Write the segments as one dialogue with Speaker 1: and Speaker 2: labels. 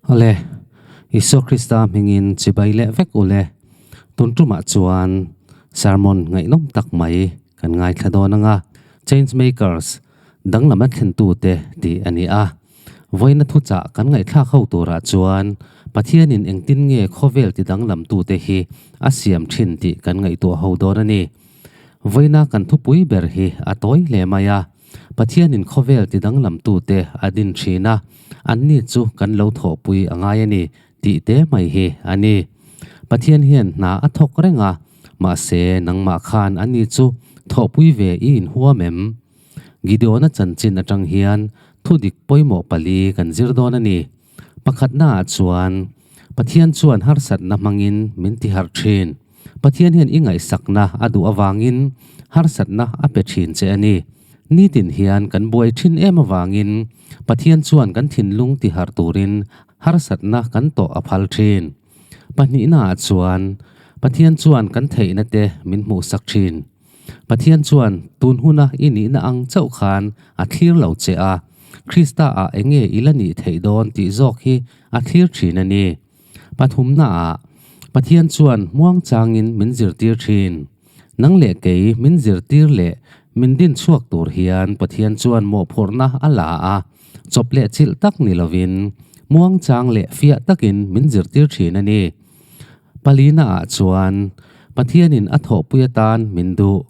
Speaker 1: Awle, Isua Krista hmingin chibai leh vek ule. Tun tumah chuan sermon ngaihnawm tak mai kan ngaithla dawn anga Change Makers danglam a thlentute tih a ni a. Vawiina thuchah kan ngaihthlak ho turah chuan Pathianin engtin nge khawvel ti danglamtute hi a siam thin tih kan ngaihtuah ho dawn a ni. Vawiina kan thupui ber hi a tawi hle mai a, Pathianin khawvel ti danglamtute a din thin a, anni chu kan lo thawhpui a ngai a ni tih te mai hi a ni. Pathian hian hna a thawk reng a, mahse nangmah khan ani chu thawhpui ve i inhuam em? Gideona chanchin atang hian thudik pawimawh pali kan zir dawn a ni. Pakhatnaah chuan, Pathian chuan harsatna hmangin min ti harh thin. Pathian hian i ngaihsakna a duh avangin harsatna a pe thin che a ni. Nitin hian kan buai thin em avangin Pathian chuan kan thinlung ti harh turin harsatna kan tawh a phal thin. Pahnihnaah chuan, Pathian chuan kan theihna te min hmuhsak thin. Pathian chuan tun huna i nihna ang chauh khan a thlir lo che a, Krista ah enge i la nih theih dawn tih zawk hi a thlir thin a ni. Pathumnaah, Pathian chuan muang changin min zirtir thin. Nang leh kei min zirtir leh min din chhuak tur hian Pathian chuan mawhphurhna a la a, chawp leh chilh tak ni lovin muang chang leh fiah takin min zirtir thin a ni. Palinaah chuan Pathianin a thawhpui atan min duh.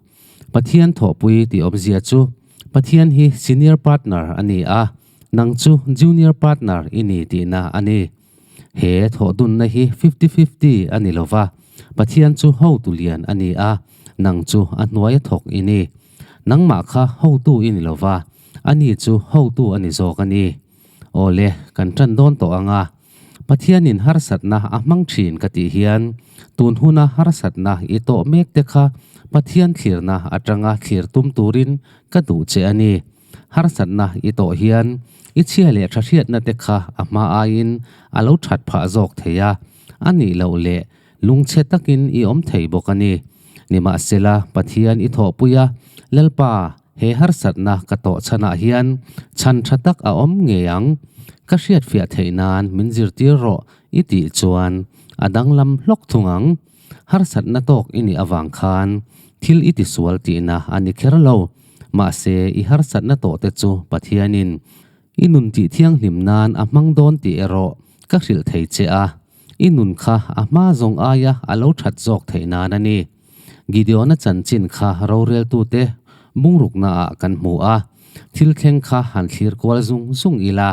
Speaker 1: Pathian thawhpui tih awmzia chu Pathian hi senior partner a ni a, nang chu junior partner i ni tihna a ni. He thawhdunna hi fifty-fifty a ni lo va, Pathian chu hotu lian a ni a, nang chu a hnuaia thawk i ni. Nangmah kha hotu i ni lo va, ani chu hotu a ni zawk a ni. Awle, kan ṭan dawn tawh ang a. Pathianin harsatna a hmang thin ka tih hian tun huna harsatna i tawh mek te kha Pathian thlirna atanga thlir tum turin ka duh che a ni. Harsatna i tawh hian i chhia leh tha hriatna te kha a hma aiin a lo that phah zawk thei a, a nih loh leh lungchhe takin i awm thei bawk a ni. Nimahsela Pathian i thawhpui a, Lalpa, He harsatna ka tawh chhanah hian chhan tha tak a awm ngei ang. Ka hriatfiah theih nan min zirtir rawh i tih chuan a danglam hlawk thung ang. Harsatna tawk i nih avang khan thil i tisual tihna a ni kher lo. Mahse i harsatna tawhte chu Pathianin i nun tih thianghlim nan a hmang dawn tih erawh ka hrilh thei che a. I nun kha a hma zawng aia a lo that zawk theih nan a ni. Gideona chanchin kha roreltute bungruknaah kan hmu a, thil thleng kha han thlir kual zung zung ila.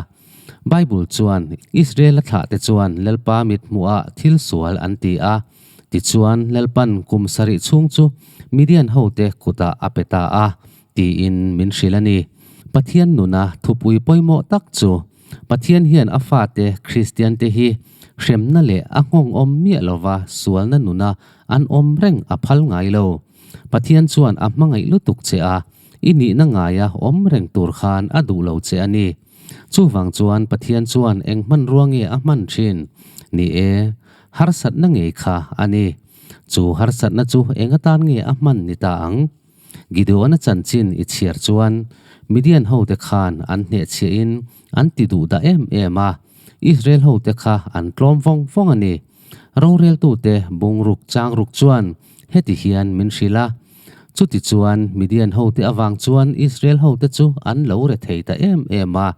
Speaker 1: Bible chuan Israel-a thlahte chuan Lalpa mit hmuhah thil sual an ti a, tichuan Lalpan kum sarih chhung chu Midian hote kutah a pe ta a, tiin min hrilh a ni. Pathian nuna thupui pawimawh tak chu Pathian hian a fate Kristiante hi hremna leh a nghawng awm miah lova sualna nuna an awm reng a phal ngai lo. Pathian chuan a hmangaih lutuk che a, i nihna ngaia awm reng tur khan a duh lo che a ni. Chuvang chuan Pathian chuan eng hmanrua nge a hman thin? Ni e, harsatna ngei kha a ni. Chu harsatna chu eng atan nge a hman ni ta ang? Gideona chanchin i chhiar chuan Midian hote khan an hnehchhiahin an ti duh dah em em a, Israel hote kha an tlawm vawng vawng a ni. Roreltute bungruk changruk chuan heti hian min hrilh a, Chutichuan Midian hote avang chuan Israel hote chu an lo re thei ta em em a.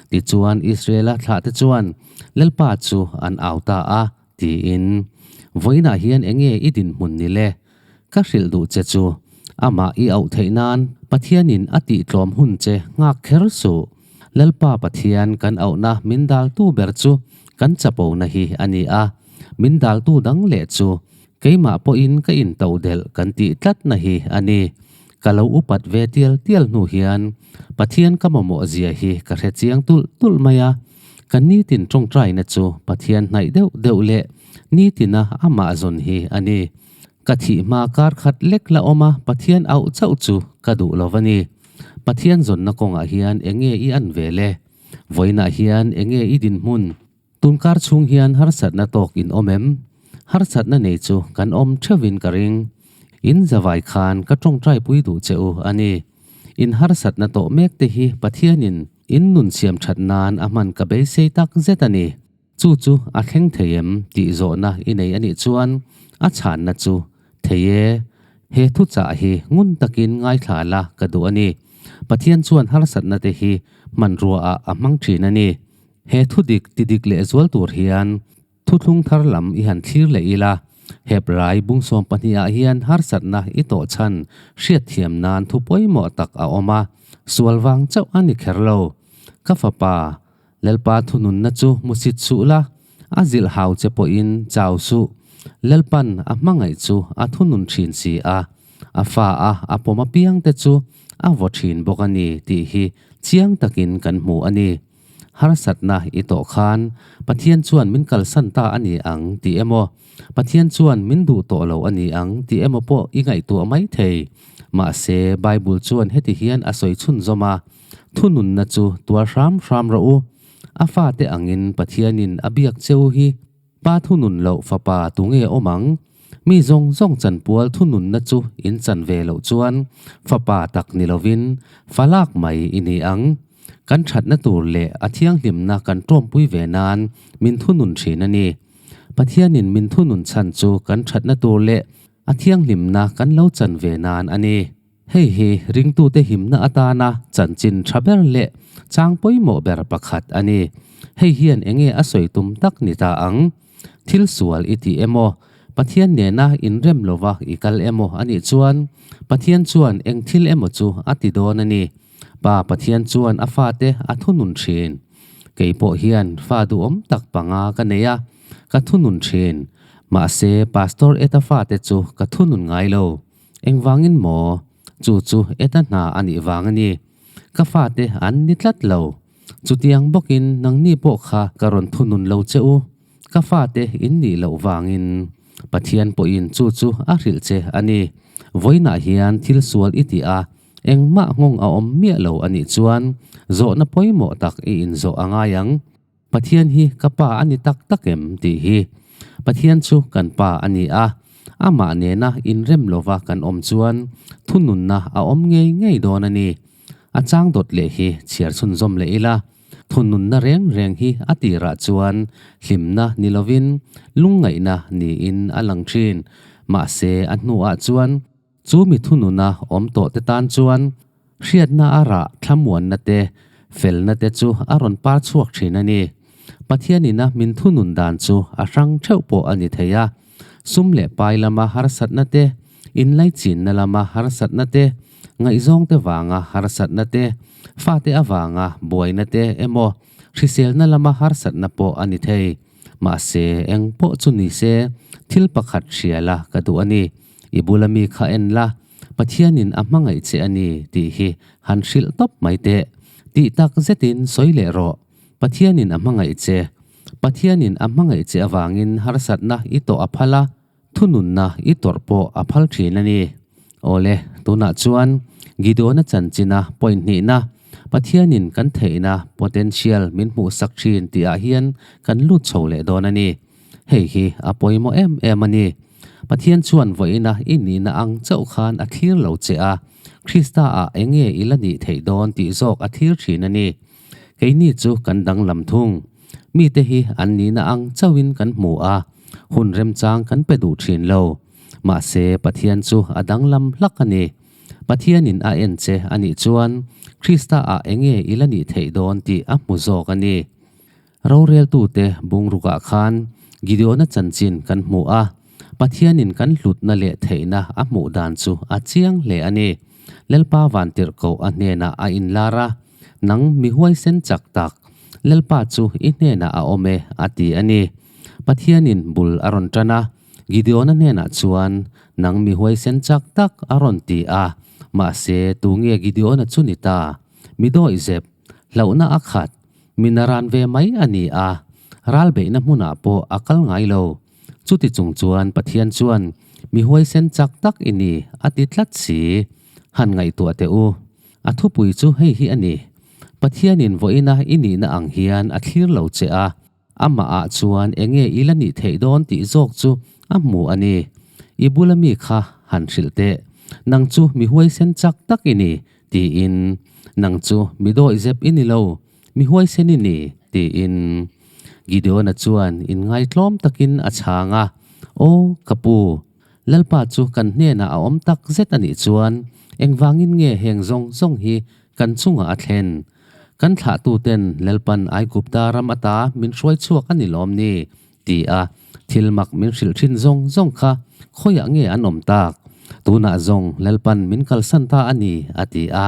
Speaker 1: Tichuan Israela thlahte chuan Lalpa chu an au ta a, tiin, Vawiinah hian enge i dinhmun ni le? Ka hrilh duh che chu, amah i auh theih nan Pathianin a tihtlawm hun che nghak kher suh. Lalpa Pathian kan auhna min daltu ber chu kan chapona hi a ni a, min daltu dang leh chu keimah pawhin ka intodelh kan tih tlatna hi a ni. Ka lo upat ve tial tial hnu hian Pathian ka mamawh zia hi ka hre chiang tulh tulh mai a. Ka nitin tawngtaina chu Pathian hnaih deuh deuh leh nitina amah zawn hi a ni. Ka thih hma kar khat lek la awm a Pathian auh chauh chu ka duh lo va ni. Pathian zawnna kawngah hian enge i an ve le? Vawiinah hian enge i dinhmun? Tunkar chhung hian harsatna tawk in awm em? Harsatna nei chu kan awm theuhin ka ring. In zavai khan ka tawngtai pui duh che u a ni. In harsatna tawh mek te hi Pathianin in nun siam that nan a hman ka beisei tak zet a ni. Chu chu a thleng thei em tih zawhna i nei a nih chuan a chhanna chu thei e. He thuchah hi ngun takin ngaithla la ka duh a ni. Pathian chuan harsatna te hi hmanrua ah a hmang thin a ni. He thudik tidik leh zual tur hian Thuthlung thar lam i han thlir leh ila, Hebrai bung 12 ah hian harsatna i tawh chhan hriatthiam nan thu pawimawh tak a awm a, sual vang chauh a ni kher lo. Ka fapa, Lalpa thununna chu hmusit suh la, a zilh hau che pawhin chau suh. Lalpan a hmangaih chu a thunun thin si a, a fa a a pawm apiang te chu a vaw thin bawk a ni tih hi chiang takin kan hmu a ni. Harsatna i tawh khan Pathian chuan min kalsan ta a ni ang tih emaw, Pathian chuan min duh tawh lo a ni ang tih emaw pawh i ngaihtuah mai thei. Mahse, Bible chuan heti hian a sawi chhunzawm a, Thununna chu tuar hram hram rawh u. A fate angin Pathianin a biak cheu hi. Pa thunun loh fapa tunge awm ang? Mi zawng zawng chanpual thununna chu in chan ve loh chuan fapa tak ni lovin fa lak mai i ni ang. Kan thatna tur leh a thianghlimna kan tawmpui ve nan min thunun thin a ni. Pathianin min thunun chhan chu kan thatna tur leh a thianghlimna kan lo chan ve nan a ni. Hei hi ringtute himna atana chanchin tha ber leh chang pawimawh ber pakhat a ni. Hei hian enge a sawi tum tak ni ta ang? Thil sual i ti emaw, Pathian nena inrem lova i kal emaw a nih chuan Pathian chuan eng thil emaw chu a ti dawn a ni. Pa Pathian chuan a fate a thunun thin. Kei pawh hian fa duhawm tak panga ka nei a, ka thunun thin. Mahse Pastor Eta fate chu ka thunun ngai lo. Engvangin maw? Chu chu eta hna a nih vang a ni. Ka fate an ni tlat lo. Chutiang bawkin nangni pawh kha ka rawn thunun lo che u. Ka fate in nih loh vangin. Pathian pawhin chu chu a hrilh che a ni. Vawiinah hian thil sual i tih a, engmah nghawng a awm miah lo a nih chuan zawhna pawimawh tak i inzawh a ngai ang. Pathian hi ka pa a ni tak tak em tih hi. Pathian chu kan pa a ni a, amah nena inrem lova kan awm chuan thununna a awm ngei ngei dawn a ni. A chang dawt leh hi chhiar chhunzawm leh ila, thununna reng reng hi a tirah chuan hlimna ni lovin lungngaihna niin a lang thin. Mahse a hnuah chuan Chu mi thununa awm tawh te tan chuan hriatna a rah thlamuanna te, felna te chu a rawn par chhuak thin a ni. Pathianina min thunun dan chu a hrang theuh pawh a ni thei a. Sum leh pai lama harsatna te, inlaichinna lama harsatna te, ngaihzawng te vanga harsatna te, fate avanga buaina te emaw hriselna lama harsatna pawh a ni thei. Mahse, eng pawh chu ni se, thil pakhat hria la ka duh a ni. I bula mi kha en la, Pathianin a hmangaih che a ni tih hi han hrilh tawp mai teh. Tih tak zetin sawi leh rawh. Pathianin a hmangaih che. Pathianin a hmangaih che avangin harsatna i tawh a phal a, thununna i tawrh pawh a phal thin a ni. Awle, tunah chuan Gideona chanchina point hnihna, Pathianin kan theihna, potential, min hmuhsak thin tihah hian kan lut chho leh dawn a ni. Hei hi a pawimawh em em a ni. Pathian chuan vawiina i nihna ang chauh khan a thlir lo che a, Krista ah enge i la nih theih dawn tih zawk a thlir thin a ni. Keini chu kan danglam thung. Mite hi an nihna ang chauhin kan hmu a, hun remchang kan pe duh thin lo. Mahse Pathian chu a danglam hlak a ni. Pathianin a en che a nih chuan Krista ah enge i la nih theih dawn tih a hmu zawk a ni. Roreltute bungrukah khan Gideona chanchin kan hmu a, Pathianin kan hlutna leh theihna a hmuh dan chu a chiang hle a ni. Lalpa vantirhkoh a hnenah a inlar a, Nang mi huaisen chak tak, Lalpa chu i hnenah a awm e, a ti a ni. Pathianin bul a rawn tan a, Gideona hnenah chuan, Nang mi huaisen chak tak, a rawn ti a. Mahse, tunge Gideona chu ni ta? Mi dawihzep, hlauhna a khat, Min a ran ve mai a ni a, ral beihna hmunah pawh a kal ngai lo. Chuti chung chuan Pathian chuan, Mi huaisen chak tak i ni, a ti tlat si. Han ngaihtuah teh u. A thupui chu hei hi a ni, Pathianin vawiina i nihna ang hian a thlir lo che a, amahah chuan enge i la nih theih dawn tih zawk chu a hmu a ni. I bula mi kha han hrilh teh, nang chu mi huaisen chak tak i ni, Tiin, Nang chu mi dawihzep i ni lo, mi huaisen i ni, tiin. Gideona chuan inngaitlawm takin a chhang a, Aw, ka pu, Lalpa chu kan hnenah a awm tak zet a nih chuan engvangin nge heng zawng zawng hi kan chungah a thlen? Kan thlahtuten Lalpan Aigupta ram ata min hruai chhuak a ni lawm ni? Ti a, thil mak min hrilh thin zawng zawng kha khawiah nge an awm tak? Tunah zawng Lalpan min kalsan ta a ni, a ti a.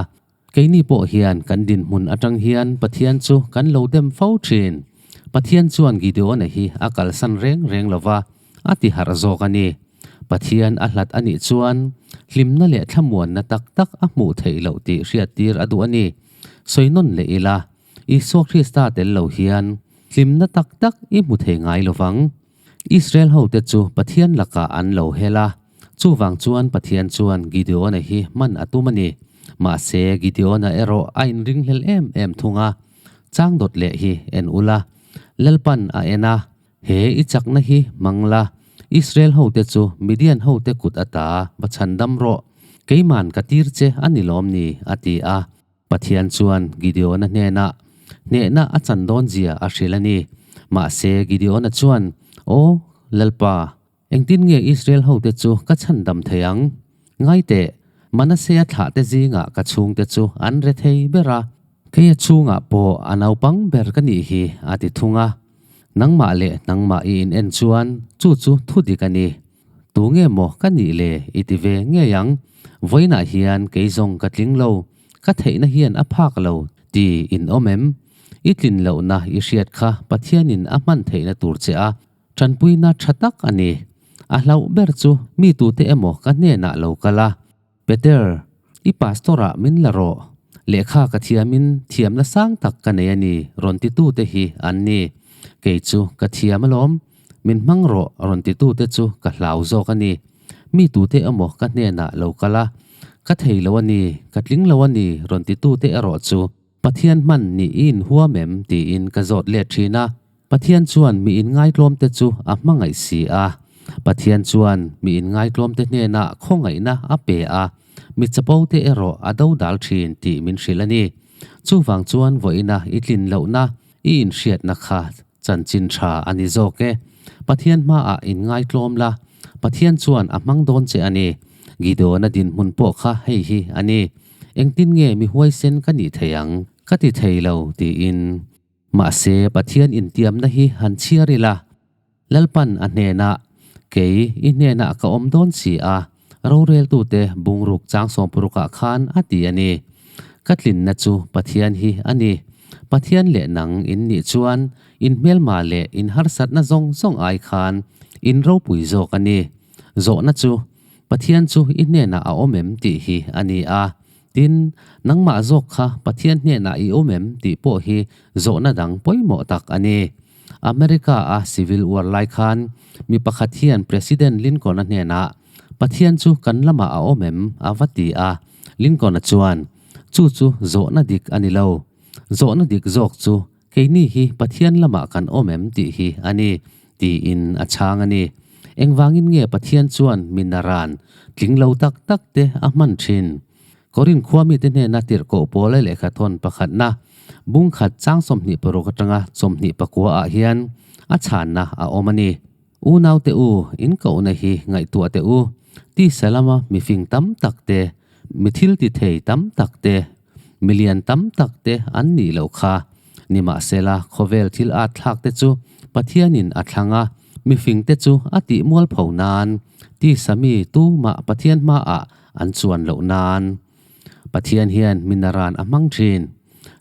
Speaker 1: Keini pawh hian kan dinhmun atang hian Pathian chu kan lo dem fo thin. Pathian chuan Gideona hi a kalsan reng reng lo va, a ti harh zawk a ni. Pathian a hlat a nih chuan hlimna leh thlamuanna tak tak a hmuh theih loh tih hriattir a duh a ni. Sawi nawn leh ila, Isua Krista tel lo hian hlimna tak tak i hmu thei ngai lo vang. Israel hote chu Pathian lakah an lo hel a, chuvang chuan Pathian chuan Gideona hi hman a tum a ni. Mahse, Gideona erawh a inringhlel em em thung a, Chang dawt leh hi en ula, Lalpan a en a, he i chakna hi hmang la, Israel hote chu Midian hote kut ata va chhandam rawh, keiman ka tir che a ni lawm ni, a ti a. Pathian chuan Gideona hnenah hnehna a chan dawn zia a hrilh a ni. Mahse, Gideona chuan, Aw, Lalpa, engtin nge Israel hote chu ka chhandam thei ang? Ngai teh, Manasea thlahte zingah ka chhungte chu an re thei ber a, keia chhungah pawh a naupang ber ka nih hi, a ti thung a. Nangmah leh nangmah i in en chuan chu chu thudik a ni. Tu nge maw ka nih le i ti ve ngei ang, vawiinah hian kei zawng ka tling lo, ka theihna hian a phak lo ti in awm em? I tlin lohna i hriat kha Pathianin a hman theihna tur che a tanpuina tha tak a ni. A hlauh ber chu mi tute emaw ka hnenah lo kal a, Peter, i pastor ah min la rawh, lehkha ka thiamin thiamna sang tak ka nei a ni rawn titute hi an ni. Kei chu ka thiam alawm, min hmang rawh rawn titute chu ka hlau zawk a ni. Mi tute emaw ka hnenah lo kal a, ka thei lo a ni, ka tling lo a ni rawn titute erawh chu Pathian hman nih i inhuam em tiin ka zawt let thin a. Pathian chuan mi inngaitlawmte chu a hmangaih si a. Pathian chuan mi inngaitlawmte hnenah khawngaihna a pe a, mi chapote erawh a dodal thin tih min hrilh a ni. Chuvang chuan vawiina i tlin lohna, i inhriatna kha chanchin tha a ni zawk e. Pathian hmaah inngaitlawm la, Pathian chuan a hmang dawn che a ni. Gideona dinhmun pawh kha hei hi a ni. Engtin nge mi huaisen ka nih thei ang? Ka ti thei lo, tiin. Mahse, Pathian intiamna hi han chhiar ila, Lalpan a hnenah, Kei, i hnenah ka awm dawn si a, roreltute bungruk chang sawmpurukah khan a ti a ni. Ka tlinna chu Pathian hi a ni. Pathian leh nang in nih chuan in hmelma leh in harsatna zawng zawng ai khan in ropui zawk a ni. Zawhna chu, Pathian chu i hnenah a awm em tih hi a ni a. Tin, nangmah zawk kha Pathian hnenah i awm em tih pawh hi zawhna dang pawimawh tak a ni. America-a Civil War lai khan mi pakhat hian President Lincoln-a hnenah Pathian chu kan lamah a awm em? a va ti a. Lincoln-a chuan, Chu chu zawhna dik a ni lo. Zawhna dik zawk chu Keini hi Pathian lamah kan awm em tih hi a ni, tiin a chhang a ni. Engvangin nge Pathian chuan mi naran tling lo tak tak te a hman thin? Korin khua mite hnena tirhkoh pawl a lehkhathawn pakhatna bungkhat chang 26 atanga 29 ah hian a chhanna a awm a ni. Unaute u, in kohna hi ngaihtuah teh u. Tisa lama mifing tam tak te, mi thil ti thei tam tak te, Milian tam tak te an nih loh kha. Nimahsela, khawvel thil at thlak te chu Pathianin a thlang a, mifing te chu a tih mualpho nan, tisa mi tumah Pathian hmaah an chuan loh nan. Pathian hian minaran a hmang thin.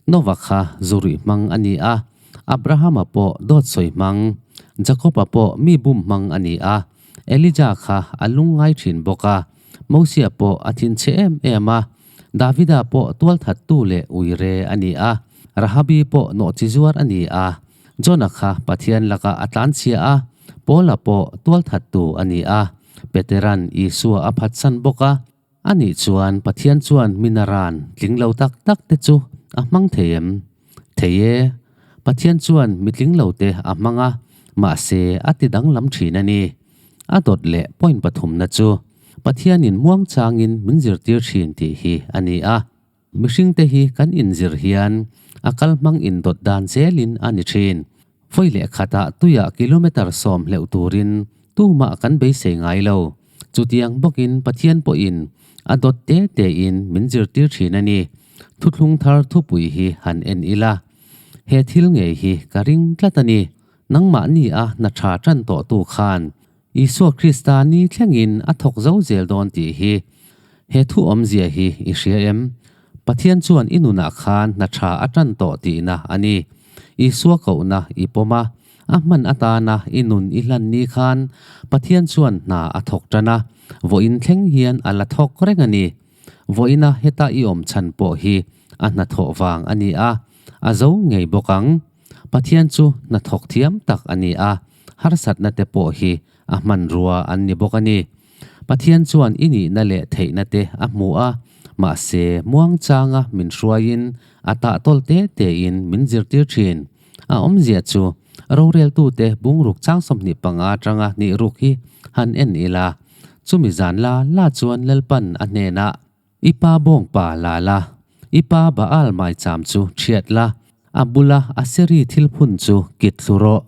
Speaker 1: Nova kha zuruih hmang a ni a, Abrahama pawh dawt sawi hmang, Jakoba pawh mi bum hmang a ni a, Elija kha a lungngai thin bawk a, Mosia pawh a thinchhe em em a, Davida pawh tualthattu leh uire a ni a, Rahabi pawh nawhchizuar a ni a, Jona kha Pathian lakah a tlanchhia a, Paula pawh tualthattu a ni a, Peteran Isua a phatsan bawk a. Anih chuan Pathian chuan minaran tling lo tak tak te chu a hmang thei em? Thei e. Pathian chuan mi tling lo te a hmang a, mahse a ti danglam thin a ni. A dawt leh point pathumna chu Pathianin muangchangin min zirtir thin tih hi a ni a. Mihringte hi kan inzir hian a kalhmang indawt dan zelin a ni thin. Vawi leh khatah tuiah kilometre sawm hleuh turin tumah kan beisei ngai lo. Chutiang bawkin Pathian pawhin a dawt te tein min zirtir thin a ni. Thuthlung thar thupui hi han en ila. He thil ngei hi ka ring tlat a ni. Nangmahni a hna tha tan tawhtu khan Isua Krista ni thlengin a thawk zo zel dawn tih hi he thu awmzia hi i hria em? Pathian chuan i nunah khan hna tha a tan tawh tihna a ni. Isua kohna i pawm a, a hman atana i nun i hlan ni khan Pathian chuan hna a thawk tan a, vawiin thleng hian a la thawk reng a ni. Vawiina heta i awm chhan pawh hi a hnathawh vang a ni a, a zo ngei bawk ang. Pathian chu hnathawk thiam tak a ni a, harsatna te pawh hi a hmanrua an ni bawk a ni. Pathian chuan i nihna leh theihna te a hmu a, mahse muangchanga min hruaiin a tahtawl te tein min zirtir thin. A awmzia chu roreltute bungruk chang 25 atanga hnih ruk hi han en ila, chumi zan la la chuan Lalpan a hnenah, I pa bawngpa la la, i pa Baal maicham chu ṭhiat la, a bula Aseri thil phun chu kit thlu rawh.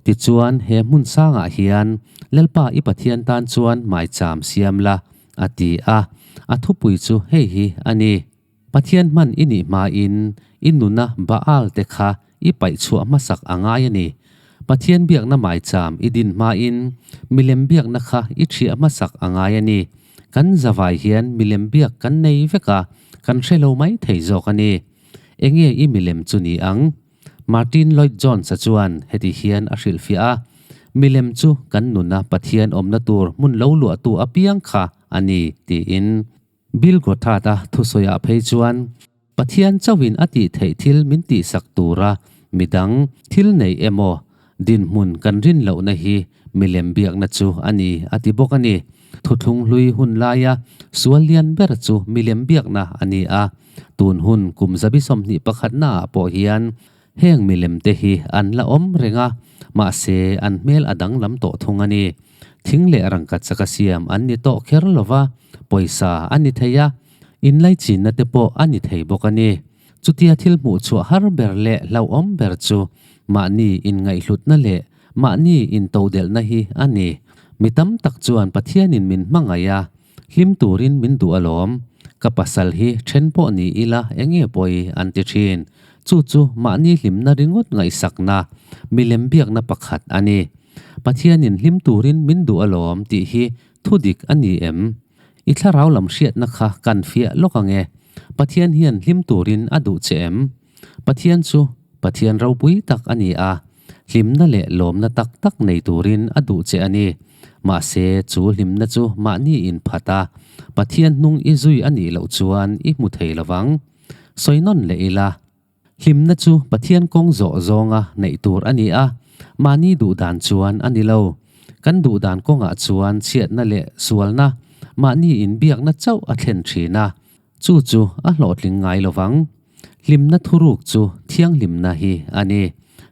Speaker 1: Tichuan he hmun sangah hian Lalpa i Pathian tan chuan maicham siam la, a ti a. A thupui chu hei hi a ni, Pathian hman i nih hmain i nuna Baal te kha i paih chhuah hmasak a ngai a ni. Pathian biakna maicham i din hmain milem biakna kha i ṭhiah hmasak a ngai a ni. Kan zavai hian milem biak kan nei vek a, kan hre lo mai thei zawk a ni. Enge i milem chu ni ang? Martin Lloyd Jones-a chuan heti hian a hrilhfiah a, Milem chu kan nuna Pathian awmna tur hmun lo luahtu apiang kha a ni, tiin. Bill Gothard-a thusawiah phei chuan, Pathian chauhin a tih theih thil min tihsak tura midang thil nei emaw dinhmun kan rin lohna hi milem biakna chu a ni a ti bawk a ni. Thuthlung hlui hun laia sual lian ber chu milem biakna a ni a, tun hun kum zabi 21 naah pawh hian heng milem te hi an la awm reng a, mahse an hmel a danglam tawh thung a ni. Thing leh rangkachaka siam an ni tawh kher lova, pawisa a ni thei a, Inlaichinna te pawh a ni thei bawk a ni. Chutia thil hmuh chhuah har ber leh hlauhawm ber chu mahni inngaihhlutna leh mahni intodelhna hi a ni. Mi tam tak chuan Pathianin min hmangaih a, hlim turin min duh alawm. Ka pasal hi then pawh ni ila enge pawi an ti thin. Chu chu mahni hlimna ringawt ngaihsakna, milem biakna pakhat a ni. Pathianin hlim turin min duh alawm tih hi thudik a ni em? I thlarau lam hriatna kha kan fiah lawk ang e. Pathian hian hlim turin a duh che em? Pathian chu Pathian ropui tak a ni a, hlimna leh lawmna tak tak nei turin a duh che a ni. Mahse, chu hlimna chu mahni inphat a, Pathian hnung i zui a nih loh chuan i hmu thei lo vang. Sawi nawn leh ila. Hlimna chu Pathian kawng zawh zawnga neih tur a ni a, mahni duh dan chuan a ni lo. Kan duh dan kawngah chuan chhiatna leh sualna, mahni inbiakna chauh a thlen thin a, chu chu a hlawhtling ngai lo vang. Hlimna thuruk chu thianghlimna hi a ni.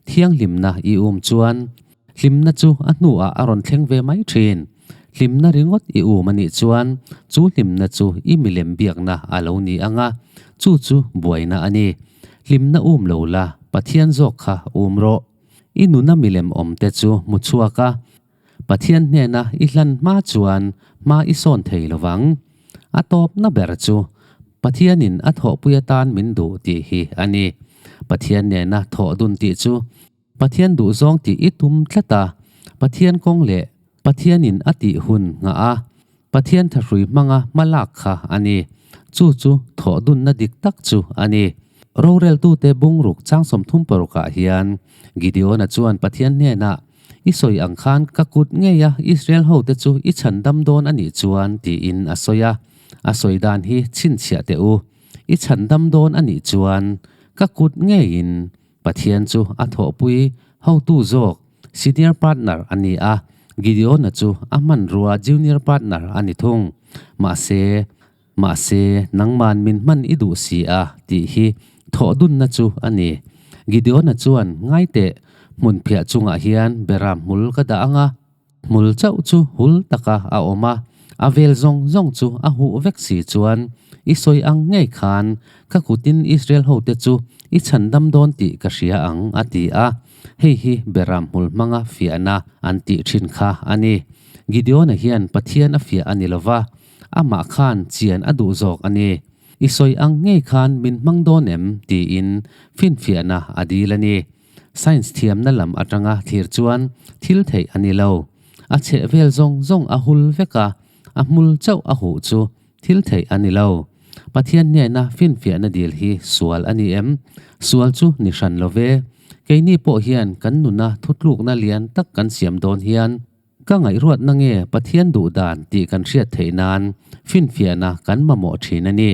Speaker 1: Thianghlimna i um chuan hlimna chu a hnuah a rawn thleng ve mai thin. Hlimna ringawt i um a nih chuan chu hlimna chu i milem biakna a lo ni ang a, chu chu buaina a ni. Hlimna um lo la, Pathian zawk kha um rawh. I nuna milem awmte chu hmu chhuak a, Pathian hnena i hlan hma chuan hma i sawn thei lo vang. A tawpna ber chu Pathianin a thawhpui atan min duh tih hi a ni. Pathian nena thawh dun tih chu Pathian duhzawng tih i tum tlat a, Pathian kawng leh Pathianin a tih hun nghah a, Pathian thahrui hmanga hma lak kha a ni. Chu chu thawh dunna dik tak chu a ni. Roreltute bungruk chang 36 ah hian Gideona chuan Pathian hnenah, I sawi ang khan ka kut ngei a Israel hote chu i chhandam dawn a nih chuan tiin a sawi a. A sawi dan hi chhinchhiah teh u. I chhandam dawn a nih chuan ka kut ngeiin Pathian chu a thawhpui hotu zawk, senior partner, a ni a, Gideona chu a hmanrua junior partner a ni thung. Mahse, mahse, nangman min hman i duh si a, tih hi thawh dunna chu a ni. Gideona chuan, Ngai teh, hmunphiah chungah hian beram hmul ka dah ang a. Hmul chauh chu hul taka a awm a, a vel zawng zawng chu a huh vek si chuan i sawi ang ngei khan ka kutin Israel hote chu i chhandam dawn tih ka hria ang, a ti a. Hei hi Beram hmul hmanga fiahna an tih thin kha a ni. Gideona hian Pathian a fiah a ni lo va, amah khan chian a duh zawk a ni. I sawi ang ngei khan min hmang dawn em? tiin finfiahna a dil a ni. Science thiamna lam atanga thlir chuan thil theih a ni lo. A chhehvel zawng zawng a hul vek a, a hmul chauh a huh chu thil theih a ni lo. Pathian hnena finfiahna dil hi sual a ni em? Sual chu ni hran lo ve. Keini pawh hian kan nuna thutlukna lian tak kan siam dawn hian ka ngaihruatna nge Pathian duh dan tih kan hriat theih nan finfiahna kan mamawh thin a ni.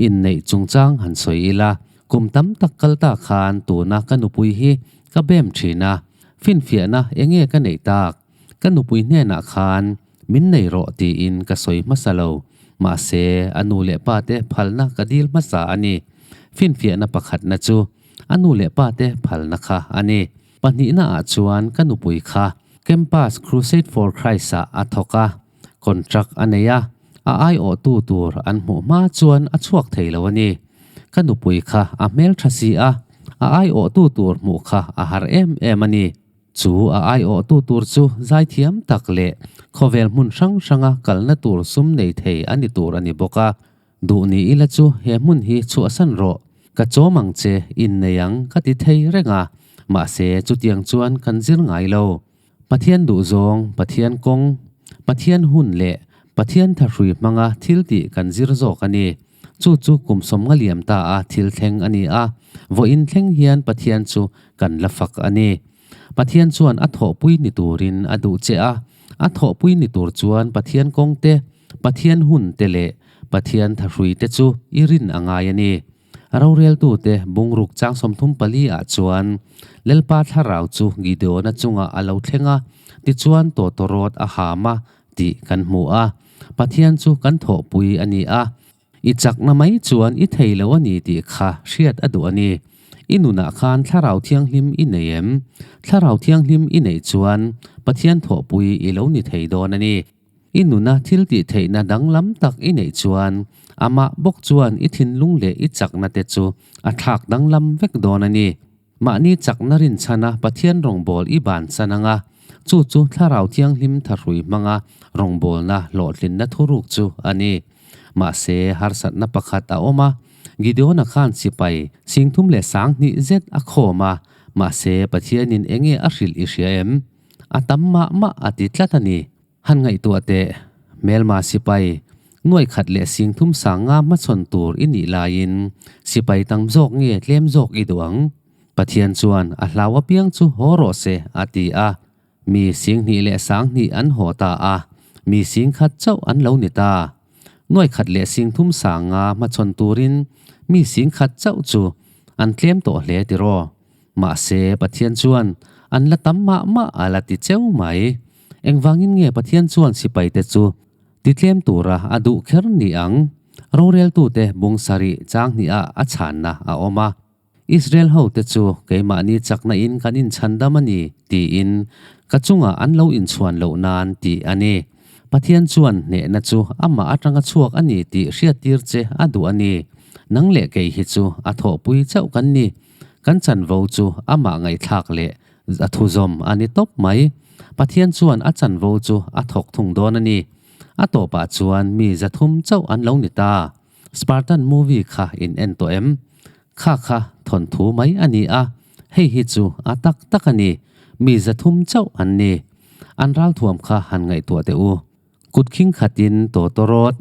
Speaker 1: Inneih chungchang han sawi ila, kum tam tak kal ta khan tuna ka nupui hi ka bem thin a, finfiahna enge ka neih tak? Ka nupui hnenah khan min nei rawh tiin ka sawi hmasa lo, mahse a nu leh pa te phalna ka dil hmasa a ni. Finfiahna pakhatna chu a nu leh pa te phalna kha a ni. Pahnihna ah chuan ka nupui kha Campus Crusade for Christ ah a thawk a, contract a nei a, a aiawhtu tur an hmuh hma chuan a chhuak thei lo a ni. Ka nupui kha a hmeltha si a, a aiawhtu tur hmuh kha a har em em a ni. Chu a aiawhtu tur chu zaithiam tak leh khawvel hmun hrang hranga kalna tur sum nei thei a ni tur a ni bawk a. Duh ni ila chu he hmun hi chhuahsan rawh, ka chawm ang che, innei ang ka ti thei reng a, mahse chutiang chuan kan zir ngai lo. Pathian duhzawng, Pathian kawng, Pathian hun leh Pathian thahrui hmanga thil tih kan zir zawk a ni. Chu chu kum sawmnga liam ta a thil thleng a ni a, vawiin thleng hian Pathian chu kan la fak a ni. Pathian chuan a thawhpui ni turin a duh che a, a thawhpui ni tur chuan Pathian kawng te, Pathian hun te leh Pathian thahrui te chu i rin a ngai a ni. Roreltute bungruk chang 34 ah chuan Lalpa thlarau chu Gideona chungah a lo thleng a, tichuan tawtawrawt a ham a tih kan hmu a. Pathian chu kan thawhpui a ni a, i chakna mai chuan i thei lo a ni tih kha hriat a duh a ni. I nunah khan Thlarau Thianghlim i nei em? Thlarau Thianghlim i neih chuan Pathian thawhpui i lo ni thei dawn a ni. I nuna thil tih theihna danglam tak i neih chuan amah bawk chuan i thinlung leh i chakna te chu a thlak danglam vek dawn a ni. Mahni chakna rinchhana Pathian rawngbâwl i bansan anga, chu chu Thlarau Thianghlim thahrui hmanga rawngbâwlna hlawhtlinna thurûk chu a ni. Mahse, harsatna pakhat a awm a, Gideona khan sipai singthum leh sanghnih zet a khâwm a, mahse Pathianin enge a hrilh i hria em? A tam mah mah a ti tlat a ni. Han ngaihtuah teh, hmelma sipai, nuai khat leh singthum sanga hmachhawn tur i nih laiin sipai tam zawk nge tlem zawk i duh ang? Pathian chuan a hlau apiang chu haw rawh se a ti a. Mi singhnih leh sanghnih an haw ta a, mi singkhat chauh an lo ni ta. Nuai khat leh singthum sanga hmachhawn turin mi singkhat chauh chu an tlem tawh hle tiraw? Mahse, Pathian chuan an la tam mah mah a la ti cheu mai. Engvangin nge Pathian chuan sipaite chu titlem tura a duh kher ni ang? Roreltute bung sarih chang hniha a chhanna a awm a. Israel hote chu keimahni chakna in kan inchhandam a ni tiin ka chungah an lo inchhuan loh nan tih a ni. Pathian chuan hnehna chu amah atanga chhuak a ni tih hriattir che a duh a ni. Nang leh kei hi chu a thawhpui chauh kan ni. Kan chanvo chu amah ngaihthlak leh a thuzawm a ni tawp mai. Pathian chuan a chanvo chu a thawk thung dawn a ni. A tawpah chuan mi zathum chauh an lo ni ta. Spartan movie kha in en tawh em? Kha kha thawnthu mai a ni a, hei hi chu a tak tak a ni. Mi zathum chauh an ni. An ralthuam kha han ngaihtuah teh u. Kut khing khatin tawtawrawt,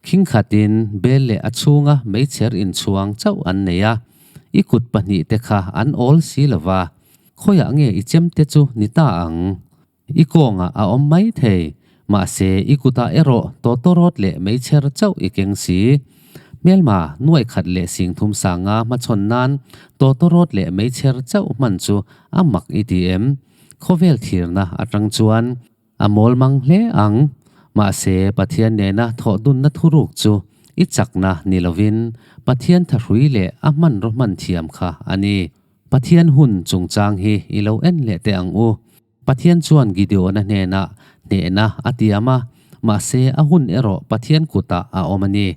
Speaker 1: khing khatin bel leh a chhunga meichher inchhuang chauh an nei a, i kut pahnihte kha an awl si lo va, khawiah nge i chemte chu ni ta ang? I kawngah a awm mai thei, mahse i kutah erawh tawtawrawt leh meichher chauh i keng si. Hmelma nuai khat leh singthum sanga hmachhawn nan tawtawrawt leh meichher chauh hman chu a mak i ti em? Khawvel thirna atang chuan A mawl mang hle ang. Mahse, Pathian nena thawhdunna thuruk chu i chakna ni lovin Pathian thahrui leh a hmanraw hman thiam kha a ni. Pathian hun chungchang hi i lo en leh teh ang u. Pathian chuan Gideona hnenah hnehna a tiam a, mahse a hun erawh Pathian kutah a awm a ni.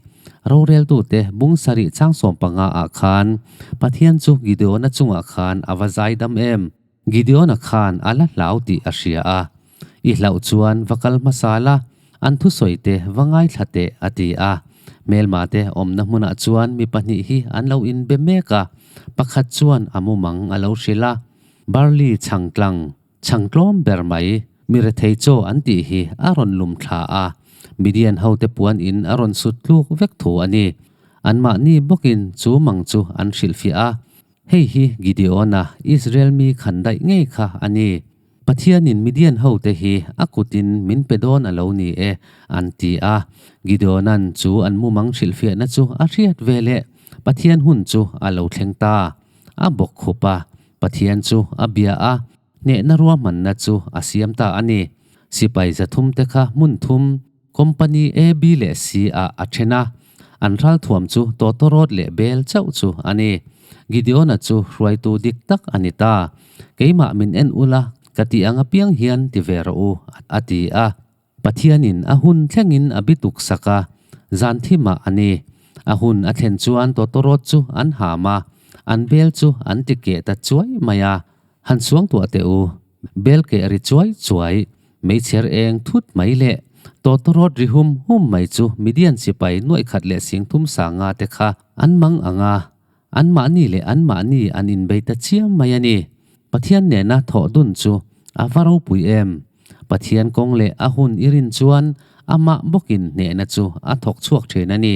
Speaker 1: Roreltute bung sarih chang 15 ah khan Pathian chu Gideona chungah khan a va zaidam em? Gideona khan a la hlau tih a hria a, I hlauh chuan va kal hmasa la, an thusawi te va ngaithla teh a ti a. Hmelma te awmna hmunah chuan mi pahnih hi an lo inbe mek a, pakhat chuan a mumang a lo hrilh a, Barley chhang tlang, chhang tlawm ber mai, mi rethei chaw an tih hi a rawn lum thla a, Midian hote puan in a rawn sut tluk vek thu a ni. Anmahni bawkin chu mang chu an hrilhfiah a. Hei hi Gideona, Israel mi khan daih ngei kha a ni. Pathianin Midian hote hi a kutin min pe dawn a lo ni e, an ti a. Gideona'n chu an mumang hrilhfiahna chu a hriat ve leh Pathian hun chu a lo thleng ta. A bawk khup a, Pathian chu a bia a, hnehna ruahmanna chu a siam ta a ni. Sipai 300 te kha hmun thum, Company A, B leh C ah a then a, an ralthuam chu tawtawrawt leh bel chauh chu a ni. Gideona chu hruaitu dik tak a ni ta. Keimah min en ula, ka tih ang apiang hian ti ve rawh u, a ti a. Pathianin a hun thlengin a bituk sak a, zan thimah a ni. A hun a thlen chuan tawtawrawt chu an ham a, an bel chu an ti keh ta chuai mai a. Han suangtuah teh u, bel keh ri chuai chuai, meichher eng thut mai leh tawtawrawt ri hum hum mai chu Midian sipai nuaih khat leh singthum sanga te kha an mang ang a, anmahni leh anmahni an inbei ta chiam mai a ni. Pathian nena thawh dun chu a va ropui em! Pathian kawng leh a hun i rin chuan amah bawkin hnehna chu a thawk chhuak thin a ni.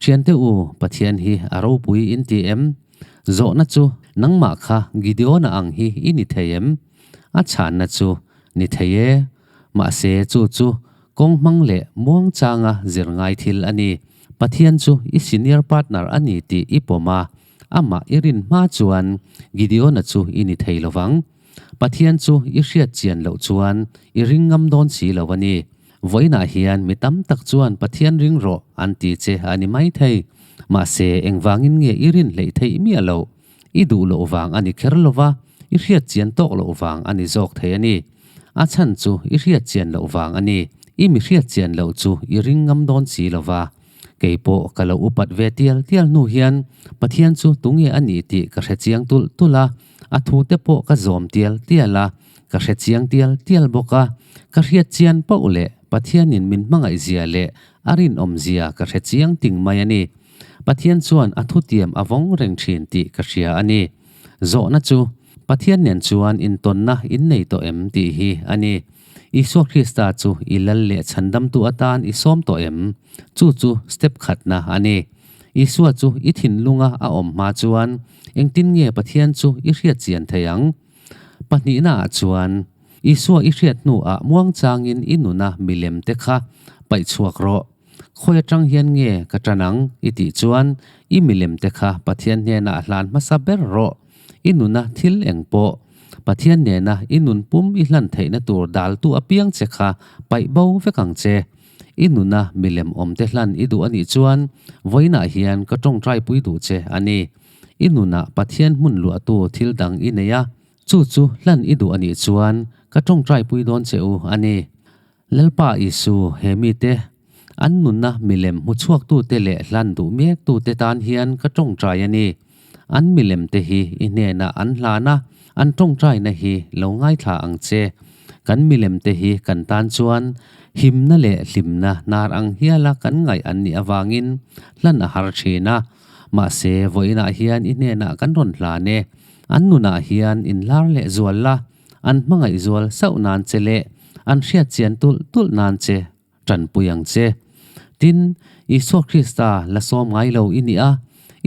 Speaker 1: Thiante u, Pathian hi a ropui in ti em? Zawhna chu nangmah kha Gideona ang hi i ni thei em? A chhanna chu ni thei e. Mahse chu chu kawng hmang leh muang changa zir ngai thil a ni. Pathian chu i senior partner a ni tih i pawm a, amah i rin hma chuan Gideona chu i ni thei lovang. Pathian chu i hriat chian loh chuan i ring ngam dawn si lo a ni. Vawiinah hian mi tam tak chuan Pathian ring rawh an ti che a ni mai thei. Mahse, engvangin nge i rin hleih theih miah loh? I duh loh vang a ni kher lo va, i hriat chian tawk loh vang a ni zawk thei a ni. A chhan chu i hriat chian loh vang a ni. I mi hriat chian loh chu i ring ngam dawn si lo va. Kei pawh ka lo upat ve tial tial hnu hian Pathian chu tunge a nih tih ka hre chiang tulh tulh a, a thute pawh ka zawm tial tial a, ka hre chiang tial tial bawk a. Ka hriat chian poh leh Pathianin min hmangaih zia leh a rinawm zia ka hre chiang ting mai a ni. Pathian chuan a thutiam a vawng reng thin tih ka hria a ni. Zawhna chu, Pathian nen chuan intawnna in nei tawh em tih hi a ni. Isua Krista chu i lal leh chhandamtu atan i sawm tawh em? Chu chu step khatna a ni. Isua chu i thinlunga a awm hma chuan engtin nge Pathian chu i hriat chian thei ang? Pahnihnaah chuan, Isua i hriat hnuah muangchangin i nuna milem te kha paih chhuak rawh. Khawi atang hian nge ka tan ang i tih chuan i milem te kha Pathian hnenah hlan hmasa ber rawh. I nuna thil eng pawh Pathian nena i nun pum i hlan theihna tur daltu apiang che kha paih bo vek ang che. I nuna milem awm te hlan i duh anih chuan vawiinah hian ka tawngtai pui duh che a ni. I nunah Pathian hmun luahtu thil dang i nei a, chu chu hlan i duh anih chuan ka tawngtai pui dawn che u a ni. Lalpa Isu, he mite, an nunna milem hmu chhuaktute leh hlan duh mektute tan hian ka tawngtai a ni. An milemte hi i hnenah an hlan a, an tawngtaina hi lo ngaithla ang che. Kan milemte hi kan tan chuan himna leh hlimna hnar ang hiala kan ngaih an nih avangin hlan a har thin a. Mahse, vawiinah hian i hnenah kan rawn hlan e. An nunah hian inlar leh zual la. An hmangaih zual sauh nan che leh an hriat chian tulh tulh nan che tanpui ang che. Tin, Isua Krista la sawm ngai lo i nih a,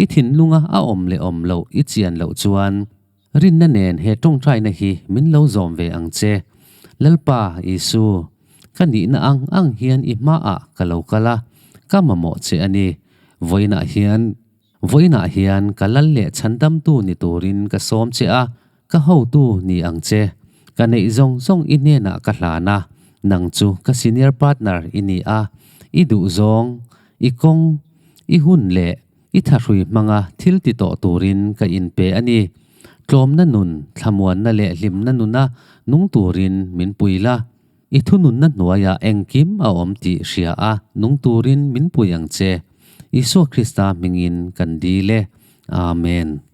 Speaker 1: i thinlunga a awm leh awm loh i chian loh chuan rinna nen he tawngtaina hi min lo zawm ve ang che. Lalpa Isu, ka nihna ang ang hian i hmaah ka lo kal a, ka mamawh che a ni. Vawiinah hian Vawiinah hian ka lal leh chhandamtu ni turin ka sawm che a, ka hotu ni ang che. Ka neih zawng zawng i hnenah ka hlan a, nang chu ka senior partner i ni a, i duhzawng, i kawng, i hun leh i thahrui hmanga thil ti tawh turin ka inpe a ni. Tlawmna nun, thlamuanna leh hlimna nuna nung turin min pui la. I thununna hnuaiah engkim a awm tih hria a, nung turin min pui ang che. Isua Krista hmingin kan dil e. Amen.